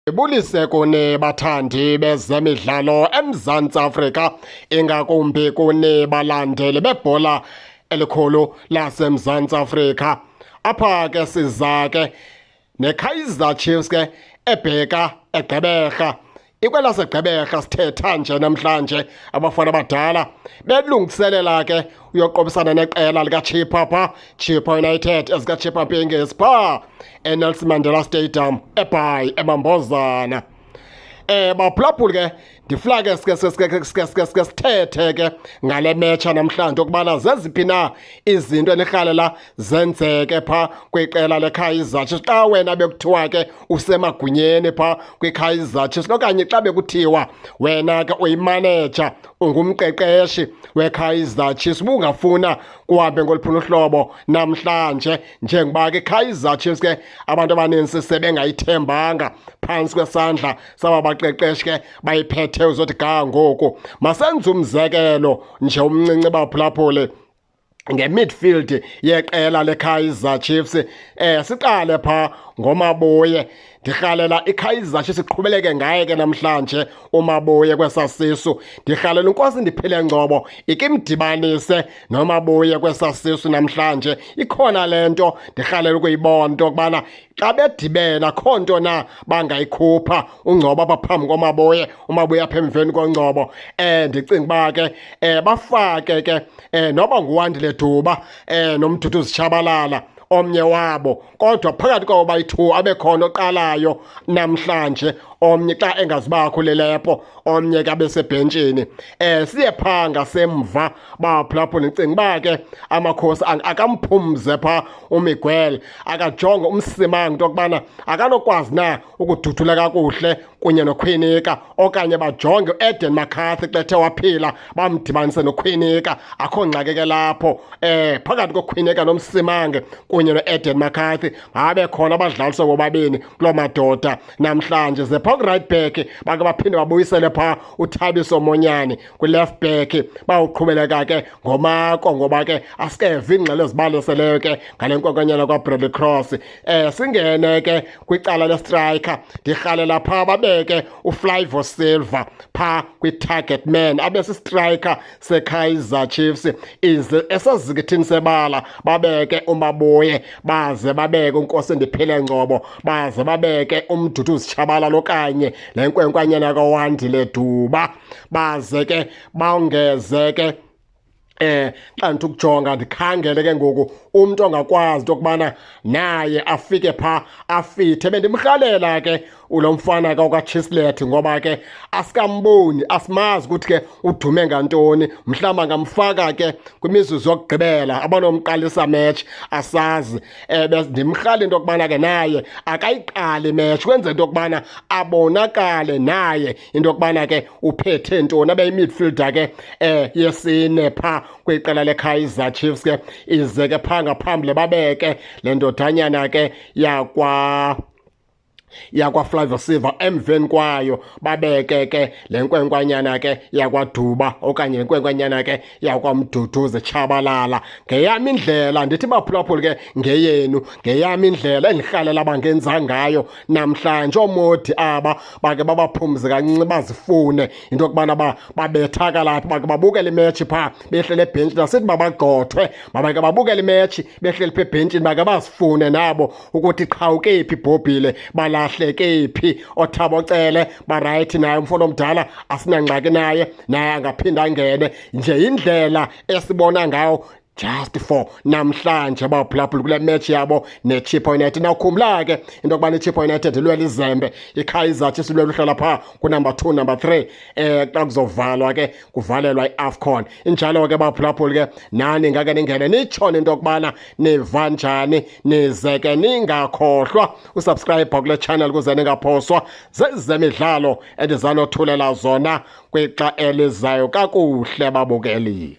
Ndibulise kuni bathandi bezemidlalo eMzantsi Afrika, ingakumbi kuni balandeli bebhola elikhulu laseMzantsi Afrika. Apha ke siza ke neKaizer Chiefs ke ebheka eGqeberha. IkwelaseGqeberha sithetha nje namhlanje abafana abadala belungiselela ke uyoqobisana neqela likaChippa pha, Chippa United ezikaChippa Mpengesi pha eNelson Mandela Stadium eBhayi eMambozana. Baphulaphuli ke ndifuna ke sike sithethe ke ngale metsha namhlanje ukubana zeziphi na izinto enirhalela zenzeke pha kwiqela leKaizer Chiefs. Xa wena bekuthiwa ke usemagunyeni pha kwiKaizer Chiefs okanye xa bekuthiwa wena ke uyimaneja, ungumqeqeshi weKaizer Chiefs, ubungafuna kuhambe ngoluphula uhlobo namhlanje njengoba ke Kaizer Chiefs ke abantu abaninzi sebengayithembanga phantsi kwesandla saba baqeqeshi ke bayiphethe uzothi ga ngoku. Masenze umzekelo nje umncinci baphulaphule ngemidfield yeqela leKaizer Chiefs. Siqale pha ngoMaboye. Ndirhalela iKaizer Chiefs iqhubeleke ngaye ke namhlanje uMaboye kwesasisu. Ndirhalela uNkosi Ndiphile Ngcobo ikimdibanise noMaboye kwesasisu namhlanje. Ikhona lento ndirhalela ukuyibona into yokubana xa bedibene akho nto na bangayikhupha uNgcobo apha phambi koMaboye, uMaboye apha emveni koNgcobo. Ndicinga uba ke bafake ke noba nguWandile Duba noMduduzi Tshabalala omnye wabo, kodwa phakathi kwabo bayi-2 abekhona oqalayo namhlanje, omnye xa engazibakho lelepo, omnye ke abesebhentshini. Siye phaa ngasemva baphulaphula. Ndicinga uba ke amakhosi akamphumze phaa uMiguel, akajonge uMsimang into yokubana akanokwazi na ukududula kakuhle kunye noKhwinika, okanye bajonge uEden McCarthy xa ethe waphila bamdibanise noKhwinika. Akho ngxaki ke lapho. Phakathi koKhwinika noMsimange kunye noEden McCarthy babe khona abadlaliswa bobabini kuloo madoda namhlanje. Ze phaa ku-right back bake baphinde babuyisele phaa uThabiso Monyane, kwi-left back bawuqhubeleka ke ngoMako, ngoba ke asikeva iingxelo ezibalaseleyo ke ngale nkwenkwenyana kwaBradley Cross. Singene ke kwicala le-striker, ndirhalela phaa babeke uFlavio Silva phaa kwi-target man, abe si-striker seKaizer Chiefs. Ize esazikithini sebala babeke uMaboye, baze babeke uNkosi Ndiphile Ngcobo, baze babeke uMduduzi Tshabalala okanye le nkwenkwanyana kaWandile Duba, baze ke bongeze ke xa ndithi ukujonga ndikhangele ke ngoku umntu ongakwazi into yokubana naye afike phaa afithe. Bendimrhalela ke ulo mfana ke okaChislett, ngoba ke asikamboni, asimazi ukuthi ke udume ngantoni. Mhlawumbi angamfaka ke kwimizuzu yokugqibela abanomqalisa match, asazi. Ndimrhalela into yokubana ke naye akayiqali match, kwenzela into yokubana abonakale naye into yokubana ke uphethe ntoni, abe yi-midfielder ke yesine phaa kwiqela leKaizer Chiefs ke. Ize ke phaa ngaphambili babeke le ndodanyana ke yakwaFlavio Silva, emveni kwayo babeke ke le nkwenkwanyana ke yakwaDuba okanye le nkwenkwanyana ke yakwaMduduzi Tshabalala. Ngeyam indlela ndithi baphulaphuli ke ngeyenu, ngeyam indlela endirhalela bangenza ngayo namhlanje. Oomodi aba bake babaphumze kancinci, bazifune into yokubana babethakala phi, bake babukele imetshi phaa behlele ebhentshini. Asithi babagxothwe, mabake babukele imetshi behleli pha ebhentshini, bake bazifune nabo ukuthi qhawuke phi ibhobhile, balahleke phi. Othabo Cele barayithi naye, umfana omdala asinangxaki naye, naye angaphinda angene. Nje indlela esibona ngayo just for namhlanje baphulaphula kule match yabo neChippa United. Nawukhumbula ke into yokubana iChippa United ilwela izembe, iKaizer Chiefs ilwela uhlala phaa kunumber 2, number 3 xa kuzovalwa ke kuvalelwa iAFCON. Injalo ke baphulaphuli ke, nani ngake ningene nitshone into yokubana niva njani, nize ke ningakhohlwa usubscribe kule channel ukuze ningaphoswa zezemidlalo endizanothulela zona kwixa elizayo. Kakuhle babukeli.